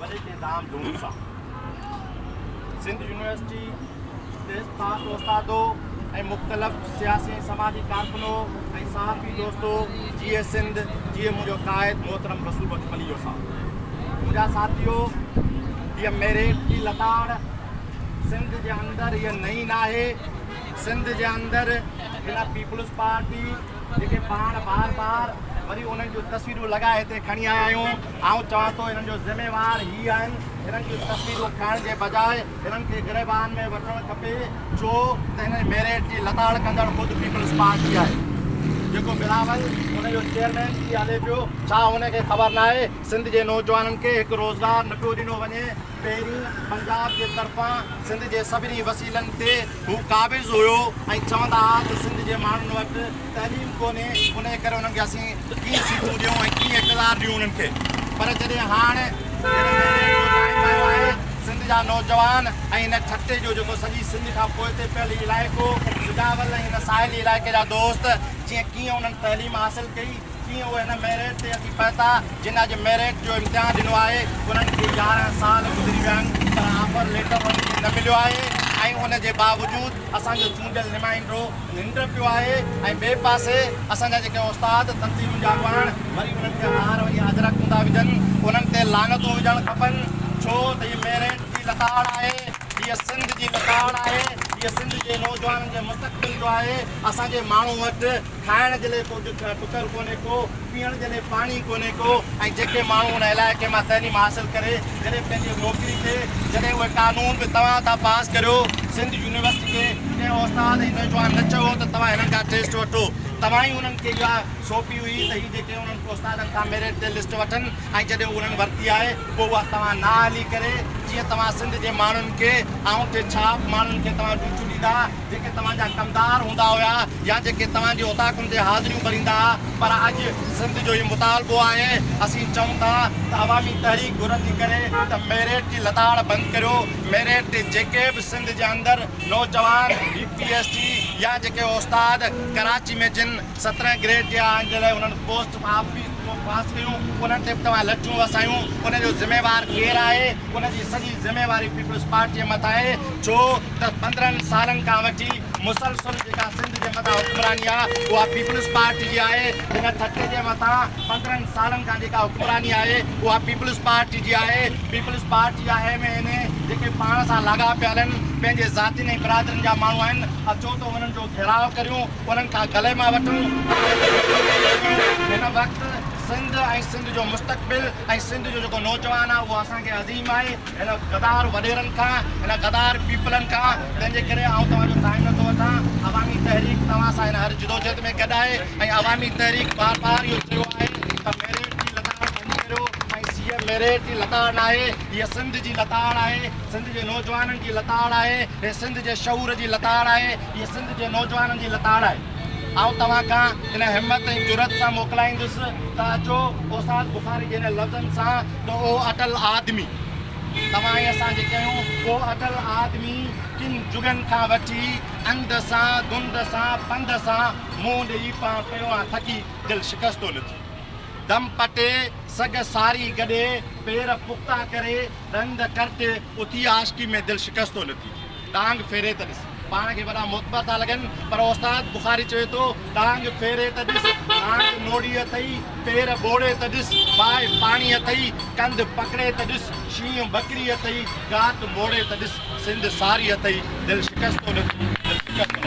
وڏي تي ڌام ڌوم سان سنڌ يونيورسٽي تي استادو ۽ مختلف سياسي ۽ سماجي ڪارڪنو ۽ صحافي دوستو جيئي سنڌ جيئي منهنجو قائد محترم رسول بخش پليجو صاحب. منهنجا ساٿيو هيء ميرٽ جي لتاڙ سنڌ جي اندر هيء نئين ناهي. سنڌ جي اندر هن پيپلز پارٽي جيڪي پاڻ بار بار وري انهن جون تصويرون لڳائي هتي کڻي آيا آهيون. آئون چوان ٿو هنن جو ذميوار هي آهن. هنن جون تصويرون کڻڻ جي بجاء هنن کي گريبان ۾ وٺڻ کپي ڇو ته هن ميرٽ جي لتاڙ ڪندڙ خود پيپلز پارٽي آهي. جيڪو بلاول ان جو چيئرمين ٿي هلي پيو ڇا ان کي خبر ناهي سنڌ جي نوجوانن کي هڪ روزگار نه پيو ڏنو وڃي. پهرين پنجاب جي طرفان سنڌ جي سڀني وسيلن تي هو قابض هيو ۽ چوندا ها ته سنڌ جي ماڻهن وٽ تعليم ڪونهي انهي ڪري انهن کي اسين ڪيئن سيٽون ڏيون ۽ ڪيئن اقتدار ڏيون انهن کي پر جڏهن هاڻ جڏهن ميرٽ جو ٽائيم آيو آهي سنڌ جا نوجوان ۽ هن ٺٽي جو جيڪو سڄي سنڌ کان پوئتي پيل هي علائقو سجاول ۽ هن ساحلي علائقي جا دوست جيئن ڪيئن انهن تعليم حاصل ڪئي ڪيئن اهي هن ميرٽ تي اچي پهتا، جن اڄ ميرٽ جو امتحان ڏنو آهي، انهن کي 11 سال گذري ويا آهن پر آفر ليٽر انهن کي نه مليو آهي ۽ ان جي باوجود اسان جو چونڊيل نمائندو ننڊ پيو آهي ۽ ٻئي پاسي اسان جا جيڪي استاد، تنظيمن جا اڳواڻ وري انهن کي هار وڃي اجرڪون ٿا وجهن، انهن تي لعنتون وجهڻ کپن، ڇو ته هي ميرٽ جي لتاڙ آهي، هيء سنڌ جي لتاڙ آهي، هيء سنڌ جي نوجوانن جي مستقبل جو آهي، اسان جي ماڻهن وٽ کائڻ جي لئي ڪجهه ٽڪر ڪونهي ڪو، پيئڻ جي لئي پاڻي ڪونهي ڪو ۽ جيڪي ماڻهو ان علائقي مان تعليم حاصل ڪري جڏهن پنهنجي نوڪري تي جڏهن اهي قانون به توهان ٿا پاس ڪريو سنڌ يونيورسٽي کي ڪنهن استاد ۽ نوجوان نه چيو ته توهان هنن کان ٽيسٽ وٺو توهان ئي انهن کي اها سونپي هئي ته هي جيڪي انهن استادن کان ميرٽ تي لسٽ وٺن ۽ جڏهن انهن ورتي آهي پوء اها توهان نااهلي ڪري جيئن توهان سنڌ جي ماڻهن کي آڱوٺي ڇاپ ماڻهن کي توهان ڊيوٽيون ڏيندا جيڪي توهان جا ڪمدار هوندا هيا يا جيڪي توهان جي اوطاقن تي حاضريون ڀريندا ها پر اڄ سنڌ جو هي مطالبو آهي اسين چئون ٿا ته عوامي تحريڪ گهر ٿي ڪري ته ميرٽ جي لتاڙ بند ڪريو ميرٽ تي جيڪي به سنڌ جي اندر نوجوان بي پي ايس ٽي يا جيڪي استاد ڪراچي ۾ جن 17 گريڊ جي آهن جي لاء انهن پوسٽ آفيس پاس ڪيون انهن تي به توهان لٺيون وسايون ان جو ذميوار ڪير آهي ان جي سڄي ذميواري پيپلز پارٽي مٿان آهي ڇو ته 15 سالن کان وٺي مسلسل جيڪا سنڌ جي مٿان حڪمراني آهي اها پيپلز پارٽي جي آهي. هن ٺٽي جي مٿان 15 سالن کان جيڪا حڪمراني آهي اها پيپلز پارٽي جي آهي. پيپلز پارٽي جا ايم اين اي جيڪي پاڻ سان لاڳاپيل آهن پنهنجي ذاتين ۽ برادرين جا ماڻهو آهن اچو ته انهن جو گهيراء ڪريون انهن کان غليما وٺون هن وقت سنڌ ۽ سنڌ جو مستقبل ۽ سنڌ جو جيڪو نوجوان آهي اهو اسان کي عظيم آهي. هن غدار وڏيرن کان، هن غدار پيپلن کان، تنهن جي ڪري آئون توهان جو ٽائيم نٿو وٺان. عوامي تحريڪ توهان سان هن هر جدوجهد ۾ گڏ آهي ۽ عوامي تحريڪ بار بار اهو چيو آهي ته ميرٽ جي لتاڙ بند ڪريو ۽ هيء ميرٽ جي لتاڙ ناهي، هيء سنڌ جي لتاڙ آهي، سنڌ جي نوجوانن جي لتاڙ آهي، هي سنڌ جي شعور جي لتاڙ آهي، هيء سنڌ جي نوجوانن جي لتاڙ آهي. آئون توهان کان ان همت ۽ جرئت سان موڪلائيندس ته اچو استاد بخاري جي هن لفظن سان ته او اٽل آدمي! توهان ۽ اسان جيڪي آهيون، او اٽل آدمي ڪن جڳن کان وٺي انڌ سان، ڌنڌ سان، پنڌ سان منهن ڏيئي پان پيو آن ٿڪي دل شڪستو نه ٿي. دم پٽي، سگهه ساري گڏي، پير پختا ڪري، ڏند ڪرٽي، اٿي عاشقي ۾ دل شڪستو نه ٿي. ڏانگ ڦيري ته ڏس. پاڻ کي وڏا معتبر ٿا لڳن، پر استاد بخاري چوي ٿو، ڏانگ ڦيري ته ڏس، نانگ نوڙي اٿئي، پير ٻوڙي ته ڏس، باهه پاڻي اٿئي، ڪنڌ پڪڙي ته ڏس، شينهن ٻڪري اٿئي، ڳات موڙي ته ڏس، سنڌ ساري اٿئي، دل شڪستو نه ٿي، دل شڪستو نه ٿي.